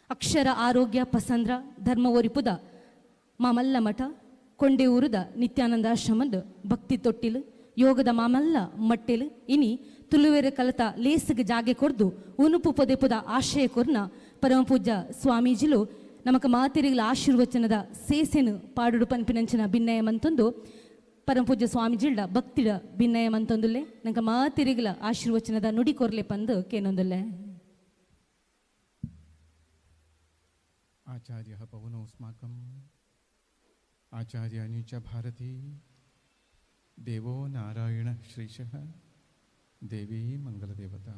ಅಕ್ಷರ ಆರೋಗ್ಯ ಪಸಂದ್ರ ಧರ್ಮ ಒರಿಪುದ ಮಾಮಲ್ಲ ಮಠ ಕೊಂಡೆಯೂರುದ ನಿತ್ಯಾನಂದ ಆಶ್ರಮದ ಭಕ್ತಿ ತೊಟ್ಟಿಲು ಯೋಗದ ಮಾಮಲ್ಲ ಮಟ್ಟೆಲು ಇನಿ ತುಳುವೆರ ಕಲತ ಲೇಸ್ಗ್ ಜಾಗೆ ಕೊರ್ದು ಉನುಪು ಪೊದೆಪುದ ಆಶಯ ಕೊರ್ನ ಪರಮಪೂಜ್ಯ ಸ್ವಾಮೀಜಿಲು ನಮಕ ಮಾತೆರಿಗಳ ಆಶೀರ್ವಚನದ ಸೇಸೆನು ಪಾಡುಡು ಪನ್ಪಿನಂಚಿನ ಭಿನ್ನಯ ಮಂತೊಂದು ಪರಮಪೂಜ್ಯ ಸ್ವಾಮೀಜಿಲ್ಡ ಭಕ್ತಿಡ ಭಿನ್ನಯ ಮಂತೊಂದುಲ್ಲೆ ನಂಕ ಮಾತೆರಿಗಳ ಆಶೀರ್ವಚನದ ನುಡಿ ಕೊರ್ಲೆ ಪಂದು ಕೇನೊಂದುಲ್ಲೆ. ಆಚಾರ್ಯ ಪವನೋಸ್ಮಾಕಂ ಆಚಾರ್ಯಾಣಿ ಚ ಭಾರತೀ ದೇವೋ ನಾರಾಯಣ ಶ್ರೀಶಃ ದೇವಿ ಮಂಗಲದೇವತಾ.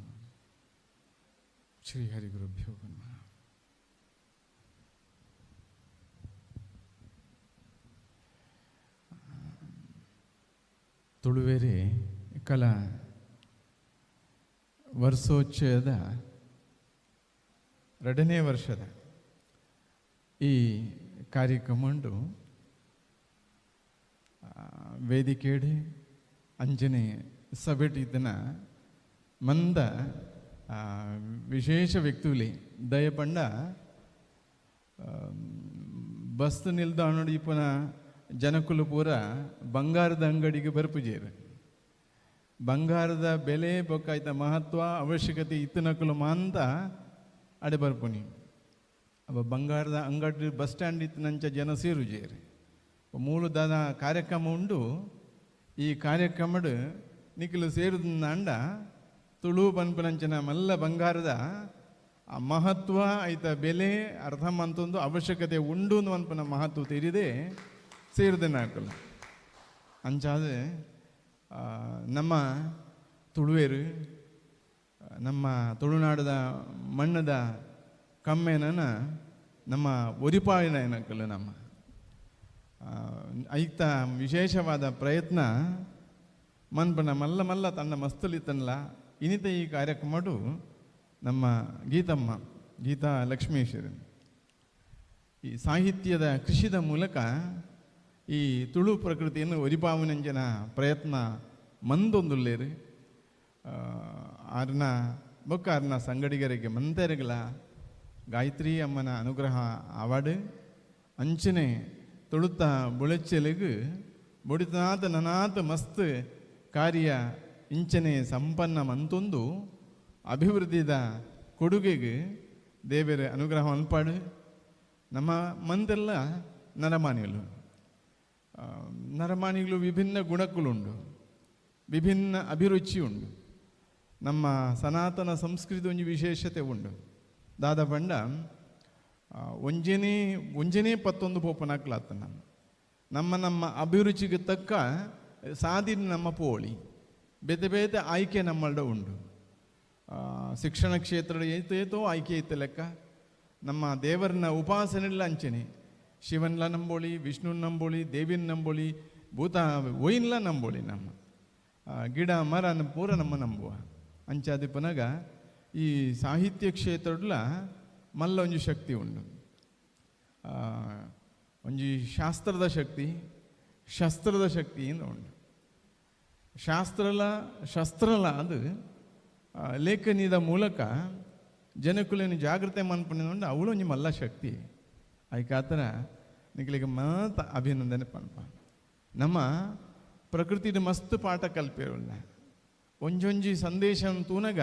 ಶ್ರೀ ಹರಿಗುರುಭ್ಯೋ ನಮಃ. ತುಳುವೆರೆ ಕಲ ವರ್ಷೋಚ್ಚಯದ ಎರಡನೇ ವರ್ಷದ ಈ ಕಾರ್ಯಕ್ರಮ ವೇದಿಕೆಡೆ ಅಂಜನೆ ಸಭೆಟ್ ಇದ್ದನ ಮಂದ ವಿಶೇಷ ವ್ಯಕ್ತಿಲಿ ದಯಪಂಡ ಬಸ್ ನಿಲ್ದಾಣ ಇಪ್ಪನ ಜನಕುಲು ಪೂರ ಬಂಗಾರದ ಅಂಗಡಿಗೆ ಬರ್ಪುಜೇರು. ಬಂಗಾರದ ಬೆಲೆ ಬೊಕ್ಕಾಯ್ತ ಮಹತ್ವ ಅವಶ್ಯಕತೆ ಇತ್ತನಕುಲು ಮಾಂತ ಅಡೆ ಬರ್ಪುನಿ. ಅವ ಬಂಗಾರದ ಅಂಗಡಿ ಬಸ್ ಸ್ಟ್ಯಾಂಡ್ ಇತ್ತಿನಂಚ ಜನ ಸೇರುಜೇರು. ಮೂಲದಾದ ಕಾರ್ಯಕ್ರಮ ಉಂಡು. ಈ ಕಾರ್ಯಕ್ರಮಡ್ ನಿಖಲು ಸೇರುದಂಡ ತುಳು ಪನ್ಪುನಂಚಿನ ಮಲ್ಲ ಬಂಗಾರದ ಆ ಮಹತ್ವ ಐತ ಬೆಲೆ ಅರ್ಥ ಮಂತೊಂದು ಅವಶ್ಯಕತೆ ಉಂಡು ಅನ್ಪುನ ಮಹತ್ವ ತೆರಿದೆ ಸೇರುದನ್ನ. ಅಂಚಾದ ನಮ್ಮ ತುಳುವೇರು ನಮ್ಮ ತುಳುನಾಡದ ಮಣ್ಣದ ಕಮ್ಮೆನನ ನಮ್ಮ ಒರಿಪಾಯಿನ ಏನಕ್ಕಲ್ಲ ನಮ್ಮ ಐತ ವಿಶೇಷವಾದ ಪ್ರಯತ್ನ ಮನ್ಪನ ಮಲ್ಲ ಮಲ್ಲ ತನ್ನ ಮಸ್ತುಲಿತ್ತನ್ಲ ಇನಿತ ಈ ಕಾರ್ಯಕ್ರಮಡು ನಮ್ಮ ಗೀತಮ್ಮ ಗೀತಾ ಲಕ್ಷ್ಮೀಶ್ವರನ್ ಈ ಸಾಹಿತ್ಯದ ಕೃಷಿದ ಮೂಲಕ ಈ ತುಳು ಪ್ರಕೃತಿಯನ್ನು ಒರಿಪಾವನಂಜನ ಪ್ರಯತ್ನ ಮಂದೊಂದುಲ್ಲೇರು. ಆರ್ನ ಬೊಕ್ಕ ಆರ್ನ ಸಂಗಡಿಗರಿಗೆ ಮಂತೆರೆಗಳ ಗಾಯತ್ರಿ ಅಮ್ಮನ ಅನುಗ್ರಹ ಆವಾಡು. ಅಂಚನೆ ತುಳುತ ಬುಳೆಚ್ಚಲಿಗು ಬೊಡಿತನಾಥ ನನಾಥ ಮಸ್ತ್ ಕಾರ್ಯ ಇಂಚನೆ ಸಂಪನ್ನ ಮಂತೊಂದು ಅಭಿವೃದ್ಧಿದ ಕೊಡುಗೆಗೆ ದೇವರ ಅನುಗ್ರಹ ಅನ್ಪಾಡು. ನಮ್ಮ ಮಂದೆಲ್ಲ ನರಮಾನಿಗಳು, ನರಮಾನಿಗಳು ವಿಭಿನ್ನ ಗುಣಕ್ಕುಲುಂಡು, ವಿಭಿನ್ನ ಅಭಿರುಚಿ ಉಂಡು. ನಮ್ಮ ಸನಾತನ ಸಂಸ್ಕೃತಿ ಒಂಜಿ ವಿಶೇಷತೆ ಉಂಡು. ದಾದ ಪಂಡ ಒಂಜನೇ ಒಂಜನೇ ಪತ್ತೊಂದು ಪೋಪನಾಕ್ಲಾತನ ನಮ್ಮ ನಮ್ಮ ಅಭಿರುಚಿಗೆ ತಕ್ಕ ಸಾದಿನ ನಮ್ಮ ಪೋಳಿ ಬೇತೆ ಬೇತೆ ಆಯ್ಕೆ ನಮ್ಮಲ್ಡ ಉಂಡು. ಶಿಕ್ಷಣ ಕ್ಷೇತ್ರದ ಏತೋ ಏತೋ ಆಯ್ಕೆ ಇತ್ತು ಲೆಕ್ಕ. ನಮ್ಮ ದೇವರನ್ನ ಉಪಾಸನೆ ಅಂಚನೆ ಶಿವನ್ಲ ನಂಬೋಳಿ, ವಿಷ್ಣುನ್ ನಂಬೋಳಿ, ದೇವಿನ ನಂಬೋಳಿ, ಭೂತ ಒಯ್ನ್ಲ ನಂಬೋಳಿ, ನಮ್ಮ ಗಿಡ ಮರ ಪೂರ ನಮ್ಮ ನಂಬುವ. ಅಂಚಾದಿ ಪನಗ ಈ ಸಾಹಿತ್ಯ ಕ್ಷೇತ್ರಡ್ಲ ಮಲ್ಲ ಒಂಜಿ ಶಕ್ತಿ ಉಂಡು. ಒಂಜಿ ಶಾಸ್ತ್ರದ ಶಕ್ತಿ, ಶಸ್ತ್ರದ ಶಕ್ತಿ ಉಂಡು. ಶಾಸ್ತ್ರಲ ಶಸ್ತ್ರಲ ಅದು ಲೇಖನಿದ ಮೂಲಕ ಜನಕುಲೇನು ಜಾಗೃತೆ ಮನ್ಪುಂಡು. ಅವಳು ಒಂಜಿ ಮಲ್ಲ ಶಕ್ತಿ. ಐಕಾತರ ನಿಕ್ಲಿಗೆ ಮಾತ ಅಭಿನಂದನೆ ಪನ್ಪ. ನಮ್ಮ ಪ್ರಕೃತಿದ ಮಸ್ತ್ ಪಾಠ ಕಲ್ಪಿರೋಲ್ಲ. ಒಂಜೊಂಜಿ ಸಂದೇಶ ತೂನಗ,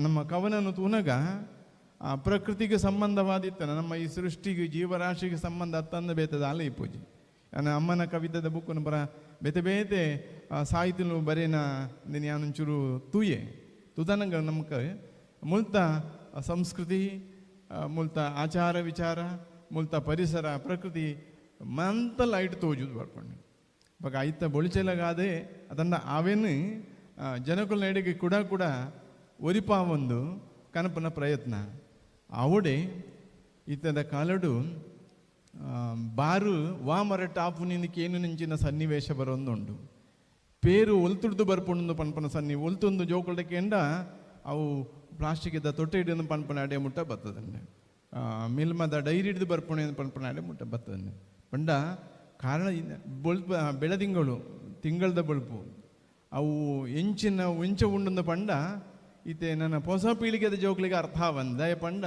ನಮ್ಮ ಕವನನು ತೂನಗ ಆ ಪ್ರಕೃತಿಗೆ ಸಂಬಂಧವಾದಿತ್ತನ ನಮ್ಮ ಈ ಸೃಷ್ಟಿಗೆ ಜೀವರಾಶಿಗೆ ಸಂಬಂಧ ಅತ್ತಂದ ಬೇತದ ಅಲ್ಲ ಈ ಪೂಜೆ. ನನ್ನ ಅಮ್ಮನ ಕವಿತದ ಬುಕ್ಕನ್ನು ಬರ ಬೇತೆ ಬೇತೆ ಸಾಹಿತ್ಯನು ಬರೇನ ಒಂಚೂರು ತೂಯೆ ತುದನಂಗ ನಮಕ ಮುಲ್ತ ಸಂಸ್ಕೃತಿ, ಮುಲ್ತ ಆಚಾರ ವಿಚಾರ, ಮುಲ್ತ ಪರಿಸರ ಪ್ರಕೃತಿ ಮಂತ ಲೈಟ್ ತೋಜುದು ಬರ್ಕೊಂಡು ಬೊಕ ಐತ ಬೊಳಿಚೆಲಗಾದೆ ಅದನ್ನ ಆವೇನು ಜನಕುಲ ಎಡೆಗೆ ಕೂಡ ಕೂಡ ಒರಿಪಾವೊಂದು ಕನಪನ ಪ್ರಯತ್ನ ಆವಡೆ. ಇತ್ತದ ಕಾಲಡು ಬಾರು ವಾ ಮರಟ್ ಆಪುನಿಂದ ಕೇನು ನಿಂಚಿನ ಸನ್ನಿವೇಶ ಬರೊಂದುಂಡು. ಪೇರು ಒಲ್ತುಡ್ದು ಬರ್ಪುಂಡು ಪನ್ಪನ ಸನ್ನಿ ಒಲ್ತೊಂದು ಜೋಕುಲ್ಡ ಕೆಂಡ ಅವು ಪ್ಲಾಸ್ಟಿಕ್ ತೊಟ್ಟೆ ಹಿಡಿದು ಪನ್ಪನ ಅಡೆ ಮುಟ್ಟ ಬರ್ತದಂಡೆ. ಮಿಲ್ಮದ ಡೈರಿ ಹಿಡಿದು ಬರ್ಪುಣೆ ಪನ್ಪನ ಅಡೆ ಮುಟ್ಟ ಬರ್ತದಂಡೆ. ಪಂಡ ಕಾರಣ ಬೊಲ್ಪ ಬೆಳದಿಂಗಳು ತಿಂಗಳದ ಬೊಳ್ಪು ಅವು ಎಂಚಿನ ಎಂಚ ಉಂಡಂದು ಪಂಡ ಇತ್ತೆ ನನ್ನ ಹೊಸ ಪೀಳಿಗೆದ ಜೋಕ್ಲಿಗೆ ಅರ್ಥ ಆವಂದ್. ದಯ ಪಂಡ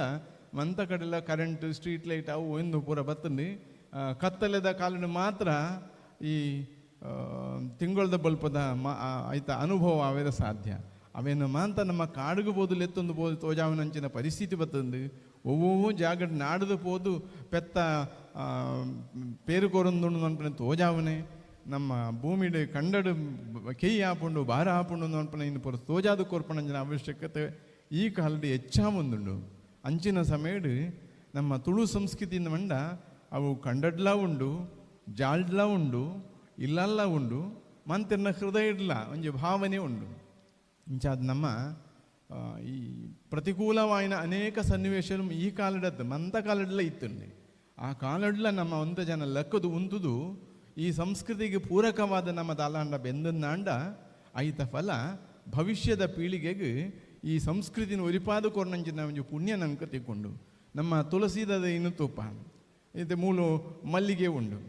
ಮಂತ ಕಡೆಲ ಕರೆಂಟ್, ಸ್ಟ್ರೀಟ್ ಲೈಟ್ ಅವು ಎಂದು ಪೂರ ಬತ್ತಂದು. ಕತ್ತಲೆದ ಕಾಲಡು ಮಾತ್ರ ಈ ತಿಂಗೊಳ್ದ ಬಲ್ಪದ ಐತ ಅನುಭವ ಅವೆರ ಸಾಧ್ಯ. ಅವೇನು ಮಾಂತ ನಮ್ಮ ಕಾಡುಗು ಪೋದು ಲೆತ್ತೊಂದು ಪೋದು ತೋಜಾವನಂಚಿನ ಪರಿಸ್ಥಿತಿ ಬತ್ತಂದು. ಒವ್ವೊವ್ವೋ ಜಾಗಡ್ ನಾಡುದು ಪೋದು ಪೆತ್ತ ಪೇರು ಕೊರೊಂದುಂಡು ಅನ್ಪನೆ ತೋಜಾವನೆ. ನಮ್ಮ ಭೂಮಿಡ್ ಕಂಡಡು ಕೆಯ್ ಆಪುಂಡು, ಭಾರ ಆಪುಂಡು ಅನ್ಪನೆ ಇನ್ನು ಪೂರ ತೋಜಾದು ಕೊರ್ಪಣಂಚಿನ ಅವಶ್ಯಕತೆ ಈ ಕಾಲಡ್ ಹೆಚ್ಚಾವೊಂದುಂಡು. ಅಂಚಿನ ಸಮಯಡ್ ನಮ್ಮ ತುಳು ಸಂಸ್ಕೃತಿಯಿಂದ ಮಂಡ ಅವು ಕಂಡಡ್ಲ ಉಂಡು, ಜಾಲ್ಡ್ಲ ಉಂಡು, ಇಲ್ಲಲ್ಲ ಉಂಡು, ಮಂತಿರ್ನ ಹೃದಯ ಇಡ್ಲ ಒಂಜಿ ಭಾವನೆ ಉಂಡು. ಇಂಚಾದ ನಮ್ಮ ಈ ಪ್ರತಿಕೂಲವಾಯಿನ ಅನೇಕ ಸನ್ನಿವೇಶలు ಈ ಕಾಲಡದ್ದು ಮಂತ ಕಾಲಡ್ಲ ಇತ್ತುಂಡೆ. ಆ ಕಾಲಡ್ಲ ನಮ್ಮ ಒಂತ ಜನ ಲಕ್ಕದು ಉಂತುದು ಈ ಸಂಸ್ಕೃತಿಗೆ ಪೂರಕವಾದ ನಮ್ಮ ದಾಲಾಂಡ ಬೆಂದನ್ನಾಂಡ ಐತ ಫಲ ಭವಿಷ್ಯದ ಪೀಳಿಗೆಗೆ ಈ ಸಂಸ್ಕೃತಿನ ಒರಿಪಾದ ಕೊರ್ನಂಚಿನ ಒಂಜಿ ಪುಣ್ಯ ನಂಕ ತಿಕ್ಕೊಂಡು. ನಮ್ಮ ತುಳಸಿದ ಇನ್ನು ತೂಪ ಇದು ಮೂಲು ಮಲ್ಲಿಗೆ ಉಂಡು.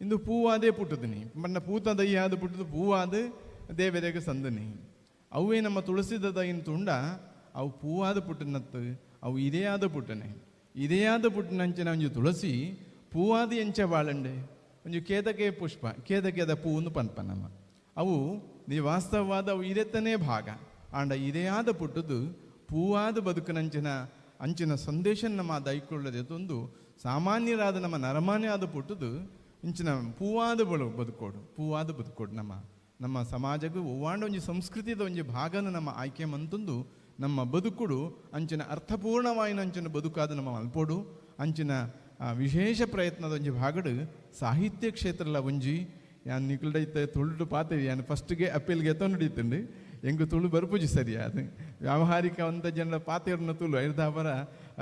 ಇಂದು ಪೂವಾದೇ ಪುಟ್ಟುದಿನಿ ಬಣ್ಣ ಪೂತ ದಯ್ಯಾದ ಪುಟ್ಟುದು ಪೂವಾದ ದೇವರೆಗೆ ಸಂದನಿ. ಅವೇ ನಮ್ಮ ತುಳಸಿದ ದಯಿನ ತುಂಡ ಅವು ಪೂವಾದ ಪುಟ್ಟನತ್ತು, ಅವು ಇದೇ ಆದ ಪುಟ್ಟನೆ. ಇದೇ ಆದ ಪುಟ್ಟನಂಚಿನ ಒಂಜಿ ತುಳಸಿ ಪೂವಾದ ಎಂಚ ಬಾಳಂಡೆ? ಒಂಜಿ ಕೇದಕೆ ಪುಷ್ಪ, ಕೇದಕೆದ ಪೂವನ್ನು ಪನ್ಪ ನಮ್ಮ. ಅವು ನೀ ವಾಸ್ತವವಾದ ಅವು ಇರೆತ್ತನೇ ಭಾಗ ಆಂಡ ಇದೇ ಆದ ಪುಟ್ಟುದು ಪೂವಾದ ಬದುಕನಂಚಿನ ಅಂಚಿನ ಸಂದೇಶ ನಮ್ಮ ದೈಕೊಳ್ಳದೆ ತಂದು ಸಾಮಾನ್ಯರಾದ ನಮ್ಮ ನರಮಾನ್ಯ ಆದ ಪುಟ್ಟುದು ಇಂಚಿನ ಪೂವಾದ ಬಳು ಬದುಕೋಡು, ಪೂವಾದ ಬದುಕೋಡು. ನಮ್ಮ ನಮ್ಮ ಸಮಾಜಕ್ಕೆ ಒವ್ವಾಂಡ ಒಂಜಿ ಸಂಸ್ಕೃತಿದ ಒಂಜಿ ಭಾಗನ ನಮ್ಮ ಆಯ್ಕೆ ಮಂತಂದು ನಮ್ಮ ಬದುಕುಡು ಅಂಚಿನ ಅರ್ಥಪೂರ್ಣವಾಯಿನ ಅಂಚಿನ ಬದುಕಾದ ನಮ್ಮ ಮಲ್ಪೋಡು. ಅಂಚಿನ ವಿಶೇಷ ಪ್ರಯತ್ನದ ಒಂಜಿ ಭಾಗಡು ಸಾಹಿತ್ಯ ಕ್ಷೇತ್ರಲ ಒಂಜಿ. ಯಾನ್ ನಿಕುಲ್ಡೈತೆ ತುಳುಟು ಪಾತೆ ಯಾನ್ ಫಸ್ಟ್ಗೆ ಅಪ್ಪೀಲ್ಗೆ ಎತ್ತೊಂಡು ಎಂಕು ತುಳು ಬರ್ಪುಜಿ ಸರಿ. ಅದು ವ್ಯಾವಹಾರಿಕ ಅಂತ ಜನರ ಪಾತೆರ್ನ ತುಳು ಐರ್ದಾವರ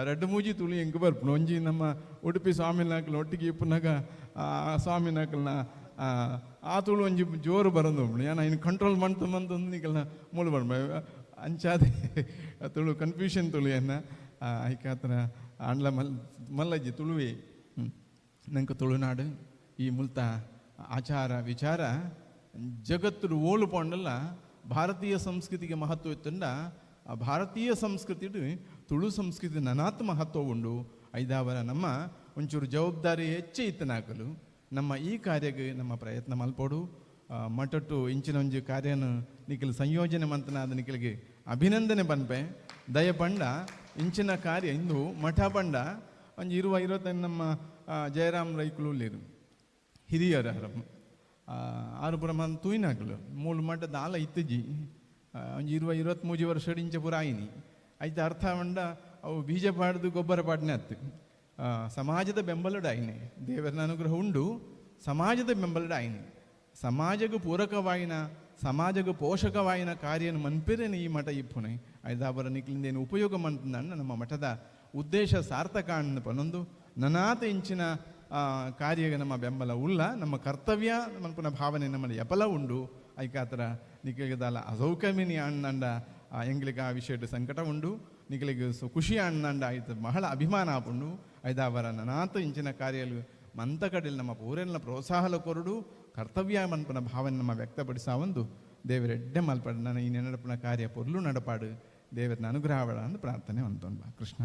ರಡ್ಡು ಮೂಜಿ ತುಳು ಎಂಕು ಬರ್ಪುಂಡು. ಒಂಜಿ ನಮ್ಮ ಉಡುಪಿ ಸ್ವಾಮಿನಾಕಲ್ನ ಒಟ್ಟಿಗೆ ಇಪ್ಪುನಾಗ ಆ ಸ್ವಾಮಿನಾಕಲ್ನ ಆ ತುಳು ಒಂಜಿ ಜೋರು ಬರೋದು ಉಂಟು. ಯಾನ್ ಐನ್ ಕಂಟ್ರೋಲ್ ಮಂತು ಮಂತೊಂದು ನಿಕಲ್ನ ಮೂಲು ಬರ್ಪ ಅಂಚಾದೆ ತುಳು ಕನ್ಫ್ಯೂಷನ್ ತುಳು ಎನ್ನ ಐಕಾತ್ರ ಆಂಡ್ಲ ಮಲ್ ಮಲ್ಲಜ್ಜಿ ತುಳುವೆ. ನಂಗೆ ತುಳುನಾಡು ಈ ಮುಲ್ತ ಆಚಾರ ವಿಚಾರ ಜಗತ್ತು ಓಲು ಪೋಂಡಲ್ಲ ಭಾರತೀಯ ಸಂಸ್ಕೃತಿಗೆ ಮಹತ್ವ ಇತ್ತಂಡ ಆ ಭಾರತೀಯ ಸಂಸ್ಕೃತಿ ತುಳು ಸಂಸ್ಕೃತಿ ನನಾತ್ ಮಹತ್ವ ಉಂಡು. ಐದಾವರ ನಮ್ಮ ಒಂಚೂರು ಜವಾಬ್ದಾರಿ ಹೆಚ್ಚು ಇತ್ತನಾಕಲು ನಮ್ಮ ಈ ಕಾರ್ಯಕ್ಕೆ ನಮ್ಮ ಪ್ರಯತ್ನ ಮಲ್ಪೋಡು. ಮಠಟ್ಟು ಇಂಚಿನ ಒಂಜಿ ಕಾರ್ಯನ ನಿಖಿಲ್ ಸಂಯೋಜನೆ ಮಂತನಾದ ನಿಖಿಲ್ಗೆ ಅಭಿನಂದನೆ ಪನ್ಪೆ. ದಯ ಪಂಡ ಇಂಚಿನ ಕಾರ್ಯ ಇಂದು ಮಠ ಪಂಡ ಒಂಜಿ 20 25 ನಮ್ಮ ಜಯರಾಮ್ ರೈಕುಲು ಉಲ್ಲೇರು, ಹಿರಿಯರ ಆರು ಪುರ ಮನ್ ತೂಯಿನಾಕಲು ಮೂಲು ಮಠ ದಾಲ ಇತ್ತಜಿ. ಒಂಜಿ 20 23 ವರ್ಷ ಇಂಚ ಪೂರ ಆಯಿನಿ. ಐತ ಅರ್ಥ ಪಂಡ ಅವು ಬೀಜ ಪಾಡ್ದು ಗೊಬ್ಬರ ಪಾಡ್ನೆ ಅತ್ತು. ಸಮಾಜದ ಬೆಂಬಲಡ್ ಆಯಿನಿ, ದೇವರ ಅನುಗ್ರಹ ಉಂಡು. ಸಮಾಜದ ಬೆಂಬಲಡ್ ಆಯಿನಿ, ಸಮಾಜಕ್ಕೆ ಪೂರಕವಾಯಿನ ಸಮಾಜಕ್ಕೆ ಪೋಷಕವಾಯಿನ ಕಾರ್ಯನ ಮನ್ಪಿರೇನೆ ಈ ಮಠ ಇಪ್ಪುನೆ. ಐದಾಬರ ನಿಕ್ಲಿಂದ ಏನು ಉಪಯೋಗ ಮಂತಂದ ನಮ್ಮ ಮಠದ ಉದ್ದೇಶ ಸಾರ್ಥಕ ಅಣ್ಣ ಪನೊಂದು ನನಾತ ಇಂಚಿನ ಕಾರ್ಯಗೆ ನಮ್ಮ ಬೆಂಬಲ ಉಲ್ಲ. ನಮ್ಮ ಕರ್ತವ್ಯ ಮನ್ಪುನ ಭಾವನೆ ನಮ್ಮಲ್ಲಿ ಎಪಲ ಉಂಡು. ಐಕಾತರ ನಿಕ್ಲಿಗೆ ಅಸೌಕರ್ಯನಿ ಅಣ್ಣಂಡ ಎಂಗ್ಲಿಗೆ ಆ ವಿಷಯದ ಸಂಕಟ ಉಂಡು. ನಿಕ್ಲಿಗೆ ಖುಷಿ ಅಣ್ಣಂಡ ಆಯ್ತು ಬಹಳ ಅಭಿಮಾನ ಆಪುಂಡು. ಐದಾವರ ನನಾತ ಇಂಚಿನ ಕಾರ್ಯಲು ಮಂತ ಕಡೆಯಲ್ಲಿ ನಮ್ಮ ಪೂರೆಲ್ಲ ಪ್ರೋತ್ಸಾಹಲ ಕೊರಡು ಕರ್ತವ್ಯ ಮನ್ಪುನ ಭಾವನೆ ನಮ್ಮ ವ್ಯಕ್ತಪಡಿಸಾವಂದು ದೇವರೆಡ್ಡೆ ಮಲ್ಪಡು. ನನ್ನ ಈ ನೆನಪುನ ಕಾರ್ಯ ಪೊರ್ಲು ನಡಪಾಡು, ದೇವರನ್ನ ಅನುಗ್ರಹ ಅಂತ ಪ್ರಾರ್ಥನೆ ಅಂತೊಂದು ಕೃಷ್ಣ.